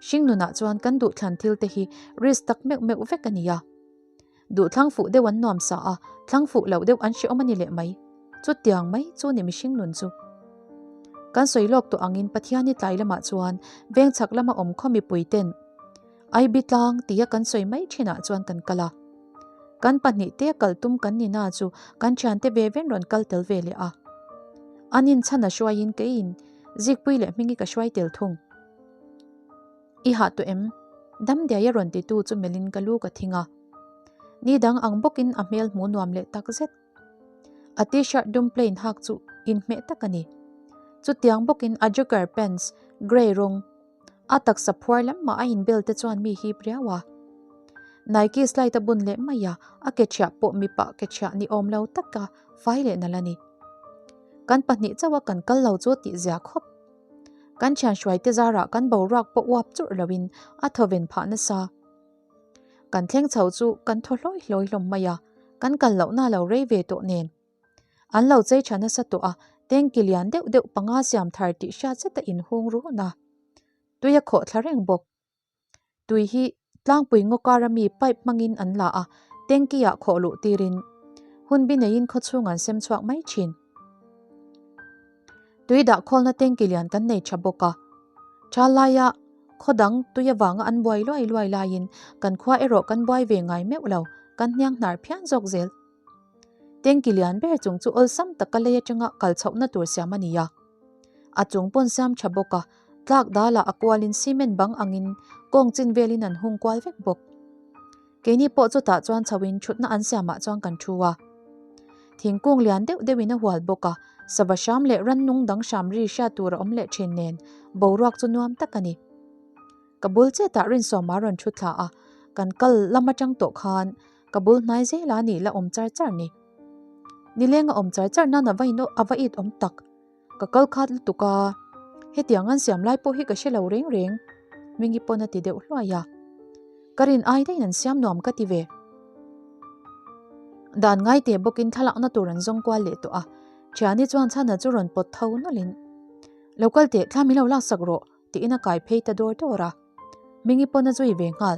[SPEAKER 1] Hringnunah chuan kan duhthlan thil te hi risk tak meuh meuh vek a ni a. Duh thlang fuh deuh an nuam sa a, thlang fuh loh deuh an hrehawm a ni leh mai. Chutiang mai chu ni mihring nun chu. Kan sawi lawk tawh angin Pathiani tlai lamah chuan veng chhak lama awm khaw mipui ten Aibi tlang tia kan sawi mai thinah chuan kan kal a. Kan pahnihte kal tum kan ni na chu kan thiante ve ven rawn kal tel ve leh a. An inchhan a hruaiin keiin Zikpui leh Hmingi ka hruai tel thung. I hah tawh em? Damdiai a rawn titu chu melhin ka lu ka thing a. Ni dang ang bawkin a hmel hmu nuam leh tak zet. A t-shirt dum plain hak chu inhmeh tak a ni. Chutiang bawkin a jogger pants grey rawng, a taksa phuar lam mah a inbel te chuan mi hip riau a. Nike slide a bun leh mai a, a ke chhiah pawh mipa ke chhiah ni awm lo taka fai leh nalh a ni. Kan pahnih chauh a kan kal lo chu tih zia khawp. Kan thian hruaite zarah kan boruak pawh uap churh loin a thawven phah nasa. Kan thleng chho chu kan thaw hlawi hlawi hlawm mai a, kan kal lohna lo rei ve tawh nen. An lo chei tha nasa tawh a, tanky lian deuh deuh panga siam thar tih hriat zet a inhung run a, tui a khawh thla reng bawk. Tui hi tlangpui ngaw kara mi pipe hmangin an la a, tanky ah khawh luh tirin hunbi neiin khawchhung an sem chhuak mai thin. Tui dah khawlna tanky lian kan nei tha bawk a, tha laia khaw dang tui avanga an buai luai luai laiin kan khua erawh kan buai ve ngai meuh lo, kan hniang hnar phian zawk zel. Tanky lian ber chung chu awlsam taka lei atanga kal chhohna tur siam a ni a. A chung pawn siam tha bawk a, tlak dalah a kualin cement bang angin kawng chin velin an hung kual vek bawk. Keini pawh chutah chuan chhoin thutna an siamah chuan kan thu a. Thingkung lian deuh deuhin a hual bawk a, sava hram leh rannung dang hram ri hriat tur a awm leh thin nen boruak chu nuam tak a ni. Ka bul chetah Rinsawma rawn thu thla a, kan kal lam atang tawh khan Ka bul hnai zel a nih la awm char char ni. Nileng a awm char char nan a va in a va it awm tak. Ka kal khat lutuk a, hetiang an siam lai pawh hi ka hre lo reng reng. Hmingi pawn a ti deuh hluai a. Ka rin ai daihin an siam nuam ka ti ve. Dan ngai teh bawkin thlalakna tur an zawng kual leh tawh a, Thiani chuan chhana chu rawn pawt tho nawlhin, Lo kal teh, thla min lo laksak rawh, tiin a kai phei ta dawr dawr a. Hmingi pawn a zui ve nghal.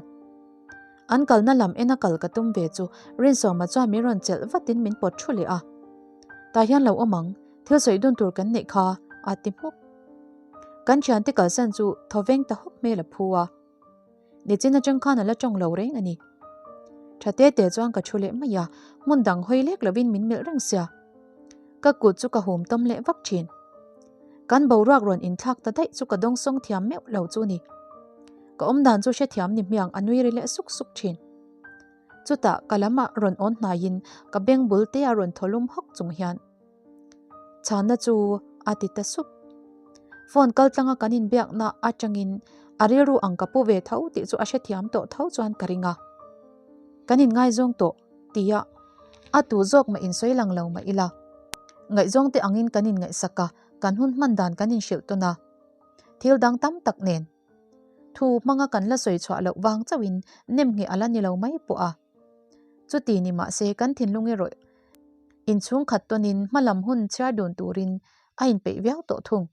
[SPEAKER 1] An kalna lam ena kal ka tum ve chu Rinsawma chuan min rawn chelh vatin min pawt thu leh a. Tah hian lo awm ang, thil sawi dun tur kan neih kha, a ti hmuk. Kan thiante kalsan chu thawveng ta hawk hmel a phu a. Nichin atang khan a la tawng lo reng a ni. Tha te te chuan ka thu leh mai a, hmun dang hawi lek lovin min melh reng sia. Ka kut chu ka hum tawm leh vak thin. Kan boruak rawn inthlak ta daih chu ka dawngsawng thiam meuh lo chu ni. Ka awmdan chu hrethiam ni hmiang a nui ri leh suk suk thin. Chutah ka lamah rawn awn hnaiin ka beng bul te a rawn thaw lum hawk chung hian chhanna chu a ti ta sup. Phone kal tlanga kan inbiakna atangin a rilru ang ka pu ve tho tih chu a hrethiam tawh tho chuan ka ring a. Kan inngaizawng tawh tia a tu zawk mah insawi lang lo mah ila. Ngaihzawng te angin kan inngaihsak a, kan hun hman dan kan inhrilh tawn a. Thil dang tam tak nen thu hmanga kan la sawi chhuah loh vang chauhin nem ngheh a la ni lo mai pawh a. Chuti ni mahse kan thinlung erawh inchhung khat tawnin hmalam hun chhiar dun turin a inpeih viau tawh thung.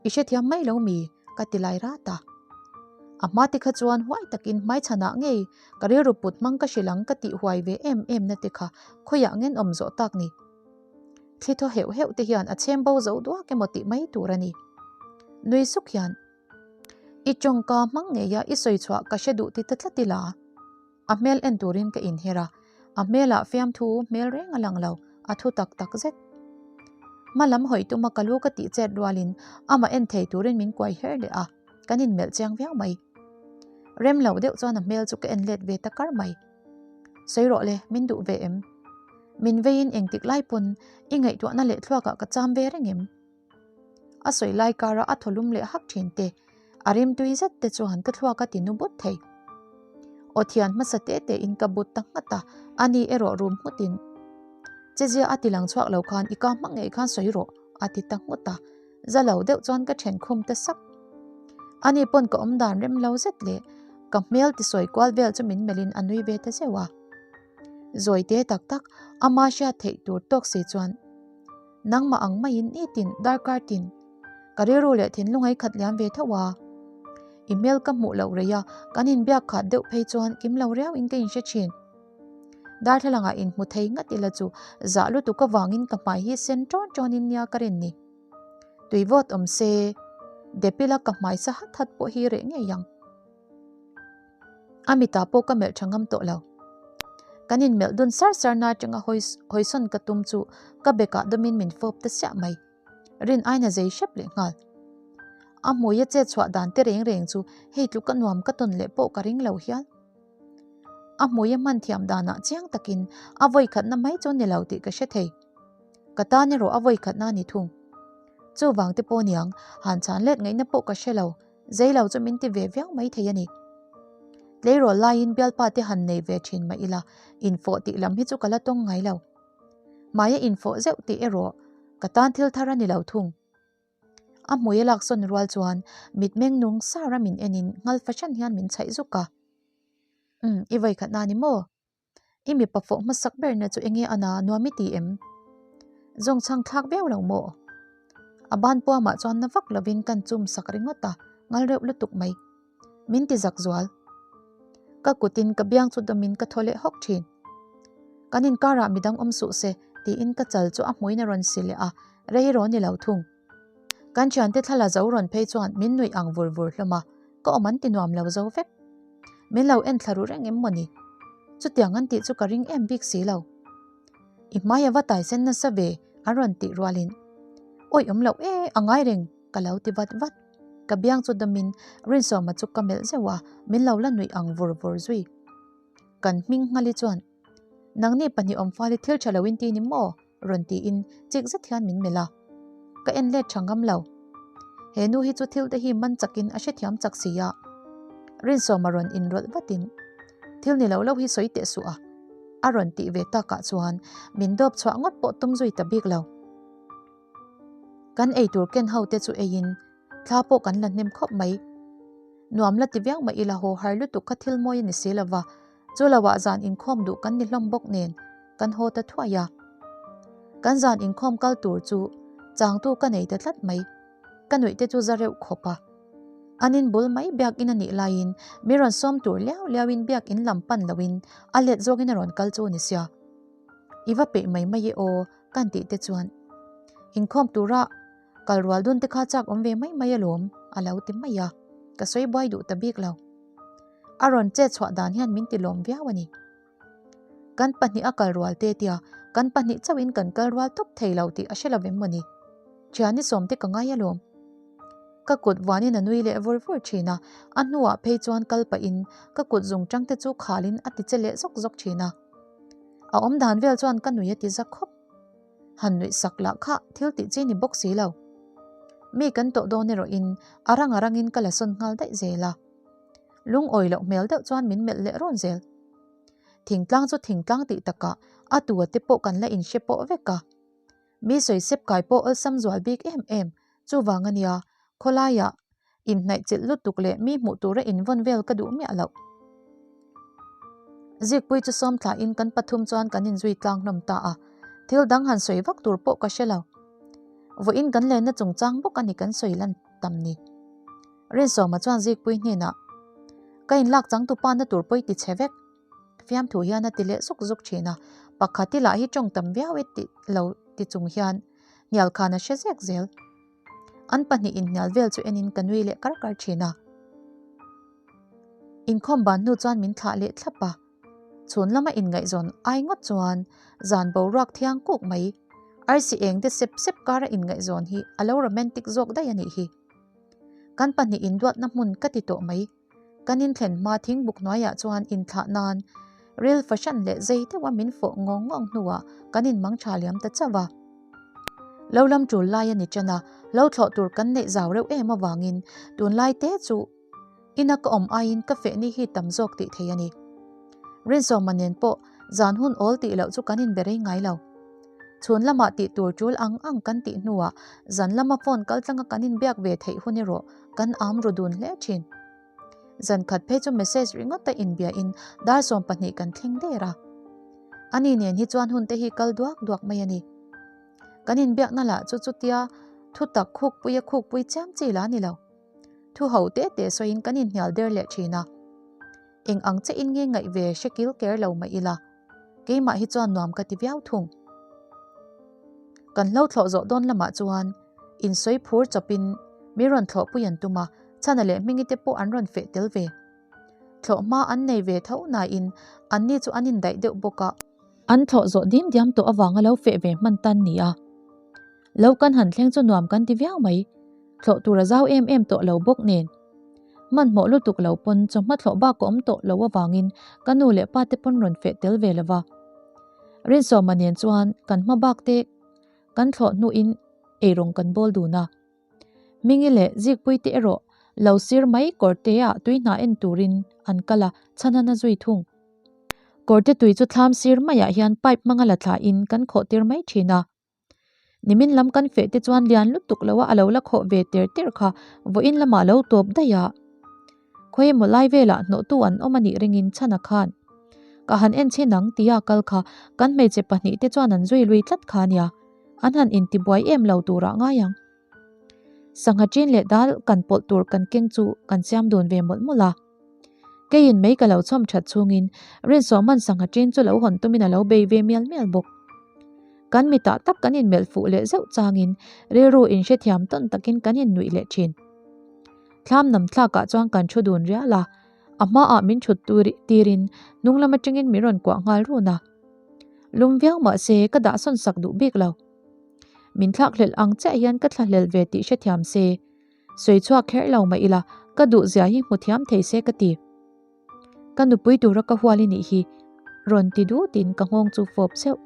[SPEAKER 1] I hrethiam mai lo mi? ka ti lai rat a. A hma te kha chuan huai takin hmaichhanah ngei ka rilru put hmang ka hrilh ang ka tih huai ve em em na te kha khawiah ngen awm zawh tak ni. Thli thaw heuh heuh te hian a chhem bo zo duak emaw tih mai tur a ni. Nui suk hian, I tawngka hmang ngeia i sawi chhuah ka hre duh ti ta tlat ila. A hmel en turin ka inher a, a hmelah fiamthu hmel reng a lang lo, a thu tak tak zet. Hma lam hawi tuma ka lu ka tih chet rualin amah en thei turin min kuai her leh a, kan inmelh chiang viau mai. Rem lo deuh chuan a hmel chu ka en let ve ta kar mai. Sawi rawh le, min duh ve em? Min veiin engtik lai pawn i ngaihtuahna leh thluakah ka cham ve reng em? A sawi lai kara a thaw lum leh hak thin te, a rimtui zet te chuan ka thluak a ti nu but thei. Aw thian hmasa te te in ka but ta nghat a, ani erawh rum nghut in, Chezia a ti lang chhuak lo khan i ka hma ngei khan sawi rawh, a ti ta nghut a, za lo deuh chuan ka then khum ta sak. Ani pawn ka awm dan rem lo zet leh. Ka hmel tisawi kual vel chu min melhin a nui ve ta zeuh a. Zawi te tak tak ama hriat theih tur tawk si chuan nangmah ang maiin nitin darkar tin ka rilru leh thinlung ai khat liam ve tho a. I hmel ka hmuh loh rei a, kan inbiak khat deuh phei chuan kim lo riau in ka inhre thin. Darthlalang ah inhmu thei ngat ila chu zah lutuk avangin ka hmai hi sen ṭawn ṭawn in nia ka rin ni. Tui vawt awm se, depila ka hmai sa hat hat pawh hi reh ngei ang. A mitah pawh ka melh tha ngam tawh lo. Kan inmelh dun sar sar na atanga hawi hawisawn ka tum chu ka bekah dawmin min fawp ta siah mai. Rin aina zei hrep leh nghal. A hmuia chet chhuah dan te reng reng chu hei tluk ka nuam ka tawn leh pawh ka ring lo hial. A hmuia hman thiam danah chiang takin a vawi khatna mai chu ni lo tih ka hre thei. Ka tan erawh a vawi khatna a ni thung. Chuvang te pawh niang han chhan let ngaihna pawh ka hre lo. Zei lo chu min ti ve viau mai thei a ni. Tleirawl laiin bialpa te han nei ve thin mah ila, infawh tih lam hi chu ka la tawng ngai lo. Hmaia infawh zeuh tih erawh ka tan thil thar a ni lo thung. A hmui a laksawn rual chuan mitmeng nung sar a min enin nghal fahran hian min chhaih zuk a. Umm, i vawikhatna ni maw? I mipa fawh hmasak berna chu enge a na nuam i ti em? Zawng chhang thlak viau lo maw? A ban puamah chuan na vak lovin kan chum sak ringawt a, ngal reuh lutuk mai. Min ti zak zual. Ka kutin ka biang chu dawmin ka thaw leh hawk thin. Kan inkarah midang awm suh se tiin ka chal chu a hmuin a rawn si leh a, rei rawn ni lo thung. Kan thiante thla la zo rawn phei chuan min nuih ang vur vur hlawm a, ka awm an ti nuam lo zo vek. Min lo en thla ru reng em mawni? Chutiang an tih chu ka ring em bik si lo. I hmai a va tai sen nasa ve an rawn tih rualin Awi awm loh e, a ngai reng ka lo ti vat vat. Ka biang chu dawmin Rinsawma chu ka melh zeuh a, min lo la nuih ang vur vur zui. Kan hming nghali chuan Nangni pahnih awm fali thil tha lo in ti ni maw? rawn tiin chik zet hian min melh a, ka en let tha ngam lo. He nu hi chu thil te hi man chakin a hrethiam chak si a, Rinsawma rawn inrawlh vatin thil ni lo lo hi sawi teh suh a, a rawn tih ve takah chuan min dawp chhuah ngawt pawh tum zui ta bik lo. Kan eitur ken ho te chu eiin thla pawh kan la hnem khawp mai. Nuam la ti viau mah ila haw har lutuk kha thil mawi a ni si lova, Chu loah zan inkhawm duh kan ni hlawm bawk nen kan haw ta thuai a. Kan zan inkhawm kal tur chu changtu ka nei ta tlat mai. Ka nuih te chu za reuh khawp a. An in bul mai biakin a nih laiin mi rawn sawm tur liau liauin biakin lam pan loin a let zawkin a rawn kal chu ni sia. I va peih mai mai e aw kan tih te chuan inkhawm tura kal rual dun te kha chak awm ve mai mai alawm a lo ti mai a. Ka sawi buai duh ta bik lo. A rawn chet chhuah dan hian min ti lawm viau a ni. Kan pahnih a kal rual te tia kan pahnih chauhin kan kal rual tawp thei lo tih a hre lo em maw ni? Thiani sawmte ka ngai alawm. Ka kut vuanin a nui leh vur vur thin a, a hnuah phei chuan kal pahin ka kut zung tangte chu khalin a ti che leh zawk zawk thin a. A awm dan vel chuan ka nui a ti za khawp. Han nuih sak lah kha thil tih chi ni bawk si lo. Mi kan tawh dawn erawhin a rang a rangin ka la sawn nghal daih zel a. Lungawi loh hmel deuh chuan min melh leh rawn zel. Thingtlang chu thingtlang tih takah a tua te pawh kan la inhre pawh vek a. Mi sawi sep kai pawh awlsam zual bik em em chuvang a nia, khawlaiah inhnaih chilh lutuk leh mi hmuh tura invawn vel ka duh miah loh. Zikpui chu sawm thlahin kan pathum chuan kan inzui tlang hlawm ta a, thil dang han sawi vak tur pawh ka hre lo. Vawiin kan lenna chungchang bawk a ni kan sawi lan tam ni. Rinsawma chuan Zikpui hnenah, Ka inlak changtu pa na tur pawi ti chhe vek. Fiamthu hian a ti leh zuk zuk thin a, pakhat i lah hi tawng tam viau e tih lo ti chung hian hnial khan a hre zek zel. An pahnih inhnial vel chu enin ka nui leh kar kar thin a. Inkhawm ban hnu chuan min thlah leh thlap a. Chhun lama inngaihzawn ai ngawt chuan zan boruak thiang kuk mai. Arsi eng te sep sep kara inngaihzawn hi a lo romantic zawk daih a nih hi. Kan pahnih induatna hmun ka ti tawh mai. Kan inthlen hma thingbuk hnuaiah chuan inthlah nan ril fahran leh zei deuha min fawh ngawng ngawng hnuah kan inmang tha liam ta chauh a. Lo lam tul lai a ni ṭan a, lo thlawh tur kan neih zau reuh em avangin tunlai te chu Ina ka awm aiin ka fehni hi tam zawk tih thei a ni. Rinsawma nen pawh zan hun awl tih loh chu kan inbe rei ngai lo. Chhun lamah tih tur tul ang ang kan tih hnuah zan lama phone kal tlanga kan inbiak ve theih hun erawh kan am ru dun hle thin. Zan khat phei chu message ringawt a inbia in dar 12 kan thleng der a. Ani nen hi chuan hun te hi kal duak duak mai a ni. Kan inbiakna lah chu chutia thu tak khukpui a khukpui chiam chi la ni lo. Thu ho te te sawiin kan inhnial der leh thin a. Eng ang che in nge ngaih ve hre kil ker lo mah ila, keimah hi chuan nuam ka ti viau thung. Kan hlo thlawh zawh dawn lamah chuan insawi phur chawpin mi rawn thlawhpui an tum a, Chhana leh Hmingi te pawh an rawn feh tel ve. Thlawh hma an nei ve tho nain anni chu an indaih deuh bawk a. An thlawh zawh dim diam tawh avanga lo feh ve hman tan ni a. Lo kan han thleng chu nuam kan ti viau mai. Thlawh tur a zau em em tawh lo bawk nen. Hmanhmawh lutuk lo pawn chawhma thlawh bak a awm tawh lo avangin ka nu leh pa te pawn rawn feh tel ve lova. Rinsawma nen chuan kan hma bak te kan thlawh hnuin eirawng kan bawl dun a. Hmingi leh Zikpui te erawh lo sir mai kawrte ah tui hna en turin an kal a, chhan an a zui thung. Kawrte tui chu thlam sir maiah hian pipe hmanga la thla in kan khawh tir mai thin a. Nimin lam kan feh te chuan lian lutuk lo a a lo la khawh ve ter ter kha vawiin lamah lo tawp daih a. Khawi emaw lai velah hnawhtu an awm a nih ringin chhan a khan. Ka han en chhin ang tia kal kha kan hmeichhe pahnih te chuan an zui lui tlat kha nia. An han intibuai em lo turah ngai ang. Sangha ṭin leh dal kan pawlh tur kan keng chu kan siam dun ve mawlh mawlh a. Keiin mei ka lo chhawm that chhungin Rinsawman sangha ṭin chu lo hawn tumin a lo bei ve mial mial bawk. Kan mitah tak kan inmelh fuh leh zeuh changin rilru inhrethiam tawn takin kan innuih leh ṭhin. Thlam nam thlakah chuan kan thu dun rial a, a hmaah min thut tirin hnung lam aṭangin min rawn kuah nghal run a. Lum viau mah se ka dahsawn sak duh bik lo. Min thlakhlelh ang chiah hian ka thlahlel ve tih hrethiam se. Sawi chhuak kher lo mah ila, ka duh zia hi hmu thiam thei se ka ti. Ka nupui tura ka hual i nih hi, rawn ti dutin ka nghawng chu fawp zeuh.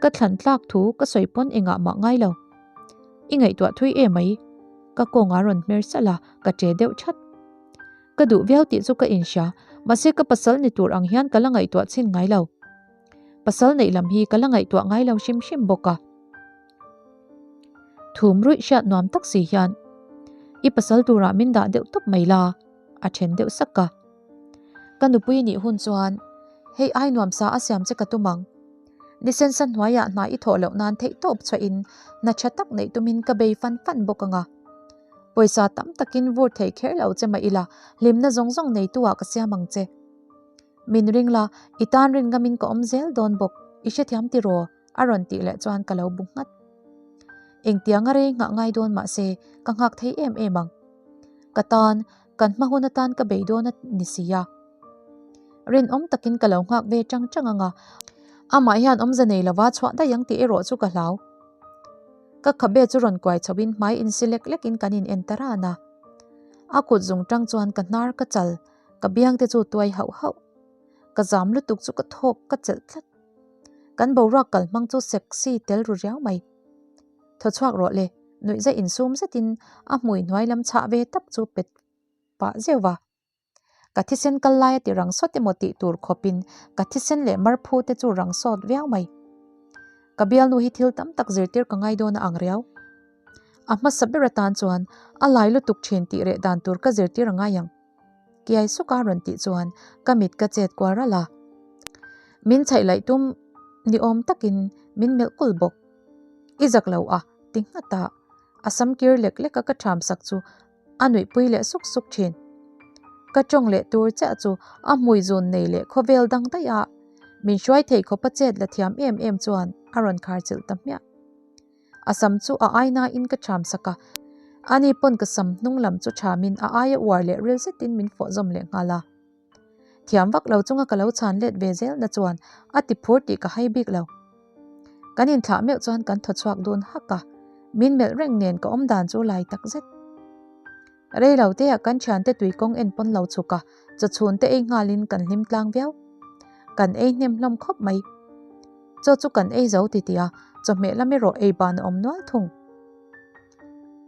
[SPEAKER 1] Ka thlan tlak thu ka sawi pawn engah mah ngai lo. I ngaihtuah thui em mai. Ka kawngah rawn hmer salh a, ka che deuh that. Ka duh viau tih chu ka inhria, mahse ka pasal ni tur ang hian ka la ngaihtuah chhin ngai lo. Pasal neih lam hi ka la ngaihtuah ngai lo hrim hrim bawk a. Thum ruih hriat nuam tak si hian i pasal turah min dah deuh tawp mai la, a then deuh sak a. Ka nupui nih hun chuan hei ai nuam sa a siam che ka tum ang. Ni sensa hnuaiah hna i thawh loh nan theih tawp chhuahin hna tha tak neih tumin ka bei fan fan bawk ang a. Pawisa tam takin vur thei kher lo che mah ila hlimna zawng zawng neitu ah ka siam ang che. Min ring la, i tan rin ngamin ka awm zel dawn bawk, i hrethiam tiraw? A rawn tih leh chuan ka lo bu nghat. Engtianga rei nghah ngai dawn mah se ka nghak thei em em ang. Ka tan, kan hma hun atan ka bei dawn a ni si a. Rinawm takin ka lo nghak ve chang chang ang a, amah hian awmze nei lova chhuah daih ang tih erawh chu ka hlau. Ka khabe chu rawn kuai chhoin hmai insi lek lekin kan in en ta ran a. A kut zung tang chuan ka hnar ka chal, ka biang te chu tuai hauh hauh. Ka zam lutuk chu ka thawk ka chelh tlat. Kan boruak kal hmang chu sexy tel ru riau mai. Thaw chhuak rawh le, nuih zai insum zetin a hmui hnuai lam chhah ve tak chu pet pah zeuh va. Ka thisen kal lai a ti rang sawt emaw tih tur khawpin ka thisen leh marphu te chu rang sawt viau mai. Ka bialnu hi thil tam tak zirtir ka ngai dawn a ang riau. A hmasa ber atan chuan a lai lutuk thin tih reh dan tur ka zirtir a ngai ang. Kiai suka rawn tih chuan ka mit ka chet kual ralh a. Min chhaih laih tum ni awm takin min melh kul bawk. I zak lo a, ti nghat a. A sam kir lek lek a ka ṭham sak chu a nuihpui leh suk suk ṭhin. Ka ṭawng leh tur chiah chu a hmui zun nei leh khawvel dang daih a, min hruai thei khawp a chet la thiam em em chuan a rawn khar chilh ta hmiah. A sam chu a ai nain ka ṭham sak a, ani pawn ka sam hnung lam chu ṭhamin a aia uar leh ril zetin min fawh zawm leh nghal a. Thiam vak lo chunga ka lo chhan let ve zel na chuan a ti phur tih ka hai bik lo. Kan inthlah meuh chuan kan thaw chhuak dun hak a, min melh reng nen ka awm dan chu lai tak zet. Rei lo te ah kan thiante tui kawng en pawn lo chhuk a, chaw chhun te ei nghalin kan hlim tlang viau. Kan ei hnem hlawm khawp mai. Chaw chu kan ei zo ti tih a, chawhmeh lam erawh ei ban a awm nual thung.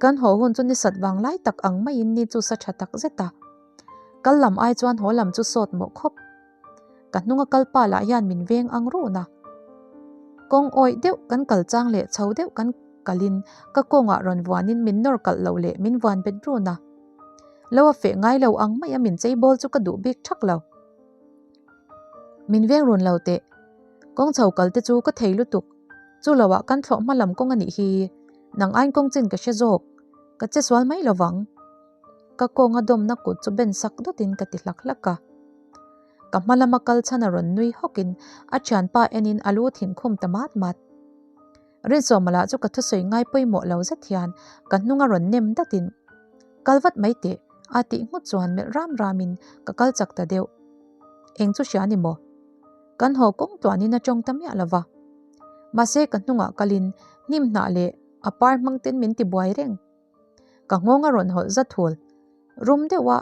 [SPEAKER 1] Kan haw hun chu ni sat vang lai tak ang maiin ni chu sa tha tak zet a. Kal lam ai chuan haw lam chu sawt mawh khawp. Ka hnunga kal pa lah hian min veng ang run a. Kawng awih deuh kan kal chang leh chho deuh kan kalin ka kawngah rawn vuanin min nawr kalh loh leh min vuan bet run a. Lo a feh ngai lo ang mai a min chei bawl chu ka duh bik thak lo. Min veng run lo teh. Kawng chho kal te chu ka thei lutuk. Chu lo ah kan thlawh hma lam kawng a nih hi. Nang ain kawng chin ka hre zawk. Ka che sual mai lo vang. Ka kawnga dawmna kut chu ben sak dawtin ka ti hlak hlak a. Ka hma lama kal chhan a rawn nui hawkin a thianpa enin a lu thin khum ta mat mat. Rinsawma lah chu ka thusawi ngai pawimawh lo zet hian ka hnung a rawn nem datin, Kal vat mai teh, a tih nghut chuan melh ram ramin ka kal chak ta deuh. Eng chu hria ni maw? Kan haw kawng tluanin a tawng ta miah lo va. Mahse ka hnungah kalin hnim hnah leh a par hmang ten min ti buai reng. Ka nghawng a rawn hawlh za thul. Rum deuha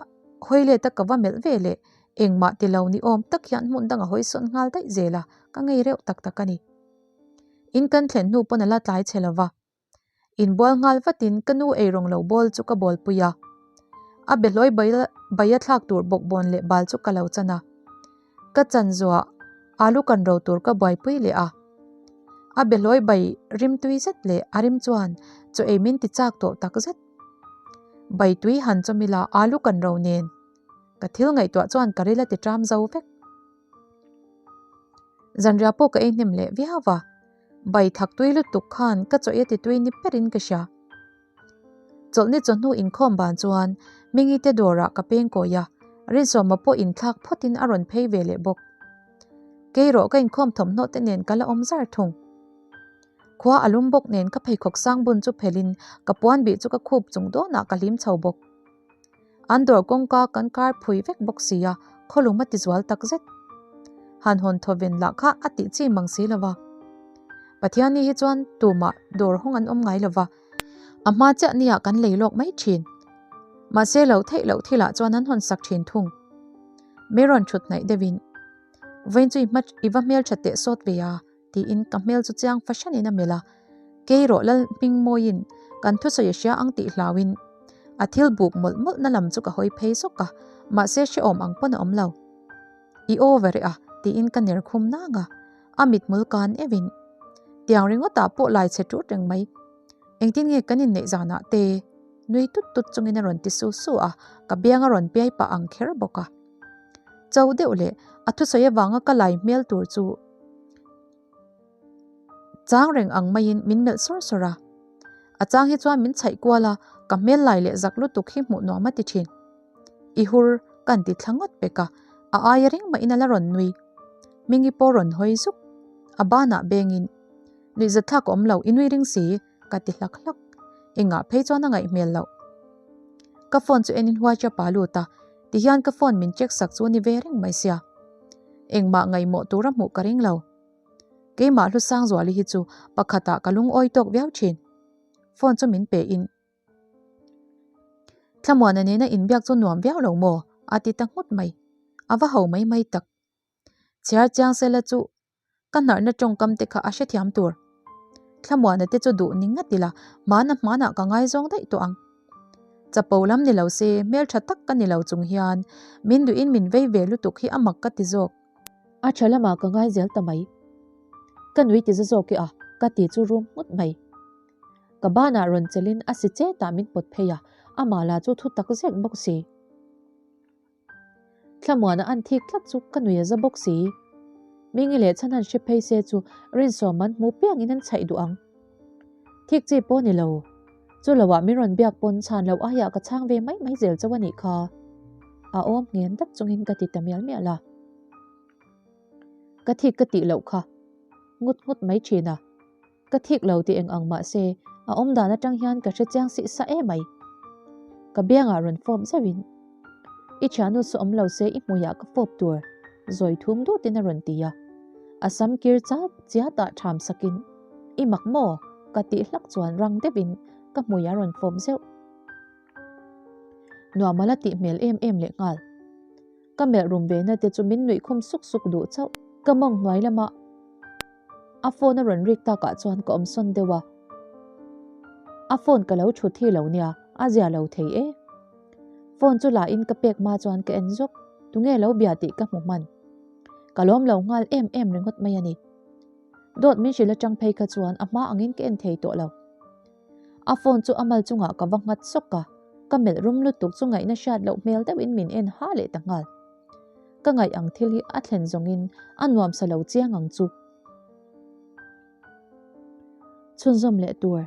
[SPEAKER 1] hawi let a ka va melh ve leh engmah ti lo ni awm tak hian hmun dang a hawi sawn nghal daih zel a, ka ngei reuh tak tak a ni. In kan thlen hnu pawn a la tlai chhe lo va. Inbual nghal vatin ka nu eirawng lo bawl chu ka bawlpui a. A behlawi bai a thlak tur bawkbawn leh bal chu ka lo chan a. Ka chan zuah alu kan ro tur ka buaipui leh a. A behlawi bai rimtui zet leh a rim chuan chaw ei min ti chak tawh tak zet. Bai tui han chawm ila alu kan ro nen ka thil ngaihtuah chuan ka ril a ti ṭam zo vek. Zanriah pawh ka ei hnem leh viau va, bai thak tui lutuk khan ka chaw ei a ti tui ni berin ka hria. Chawlhni chawhnu inkhawm ban chuan Mingi te dawrah ka peng kawi a, Rinsawma pawh inthlak phawtin a rawn phei ve leh bawk. Keirawh ka inkhawm thawmhnaw te nen ka la awm zar thung. Khua a lum bawk nen ka pheikhawk sang bun chu phelhin ka puan bih chu ka khup chung dawnah ka hlim chho bawk. An dawr kawngka kan kar phui vek bawk si a, khawlum a ti zual tak zet. Han hawn thaw ven lah kha a tih chi mang si lo va. Pathianni hi chuan tumah dawr hawng an awm ngai lo va, a hma chiah nia kan lei lawk mai thin. Mahse lo theih loh thilah chuan an hawn sak thin thung. Mi rawn thut hnaih deuhin, Vawiin chu i va hmeltha teh sawt ve a, tiin ka hmel chu chiang fahranin a melh a, Kei rawh lal hming mawiin kan thusawi a hria ang tih hlauin a thil buk mawlh mawlh na lam chu ka hawi phei zawk a, mahse hrehawm ang pawn a awm lo. I over e a tiin ka ner khum nang a, a mithmul kan euhin tiang ringawtah pawh lai chhe tut reng mai. Engtin nge kan inneih zanah te nui tut tut chungin a rawn ti su su a, ka biang a rawn piai pah ang kher bawk a. Cho deuh leh a thusawi avanga ka lai hmel tur chu chang reng ang maiin min melh sawr sawr a. A chang hi chuan min chhaih kual a, ka hmel lai leh zak lutuk hi hmuh nuam a ti thin. I hur kan ti thla ngawt pek a, a aia ring mahin a la rawn nui. Hmingi pawh rawn hawi zuk. A banah bengin, Nuihzatthlak a awm lo, i nui ring si, ka ti hlak hlak. Engah phei chuan a ngaih hmel loh. Ka phone chu enin WhatsApp ah lut a, tihian ka phone min check sak chu ni ve reng mai sia. Engmah ngaihmawh tura hmuh ka ring lo. Keimah Hlusangzuali hi chu pakhatah ka lungawi tawk viau thin. Phone chu min pe in. Thlamuana nena inbiak chu nuam viau lo maw? a ti ta nghut mai. A va ho mai mai tak. Chhiar chiang sela chu ka hnarhna tawngkam te kha a hrethiam tur. Thlamuana te chu duh ni ngat ila hmana hmanah ka ngaizawng daih tawh ang. Chapo lam ni lo se hmeltha tak ka ni lo chung hian min duhin min vei ve lutuk hi a mak ka ti zawk. A tha lamah ka ngai zel ta mai. Ka nui ti za zawk e a, ka ti chu rum nghut mai. Ka banah rawn chelin a si chetah min pawt phei a, amah lah chu thu tak zek bawk si. Thlamuana an thik tlat chu ka nui a za bawk si. Mingi leh chhan han hre phei se chu Rinsawm an hmu piangin an chhaih duh ang. Thik chi pawh ni lo. Chu loah min rawn biak pawn chhan loh aiah ka chhang ve mai mai zel chauh a nih kha. A awm nghen dat chungin ka ti ta mial mial a. Ka thik ka tih loh kha. Ngut ngut mai thin a. Ka thik lo tih eng ang mah se, a awm dan atang hian ka hre chiang sih sa em ai. Ka biangah rawn fawp zeuhin, I thiannu chu awm lo se i hmuiah ka fawp tur, zawi thum dutin a rawn ti a. A sam kir chat chiatah ṭham sakin, I mak maw? ka tih hlak chuan rang deuhin ka hmuiah a rawn fawp zeuh. Nuam a la tih hmel em em lehnghal. Ka melh rum ve na te chu min nuih khum suk suk duh chauh. Ka mawng hnuai lamah a phone a rawn rik takah chuan ka awm sawn deuh a. A phone ka lo thut hi lo nia, a zia lo thei e. Phone chu la in ka pek hma chuan ka en zawk, tunge lo bia tih ka hmu hman. Ka lawm lo nghal em em ringawt mai a ni. Dawt min hrilh atang phei kha chuan a hma angin ka en thei tawh lo. A phone chu a mal chungah ka va nghat sawk a. Ka melh rum lutuk chu ngaihna hriat loh hmel deuhin min en ha leh ta nghal. Ka ngaih ang thil hi a thlen zawngin a nuamsa lo chiang ang chu. Chhunzawm leh tur.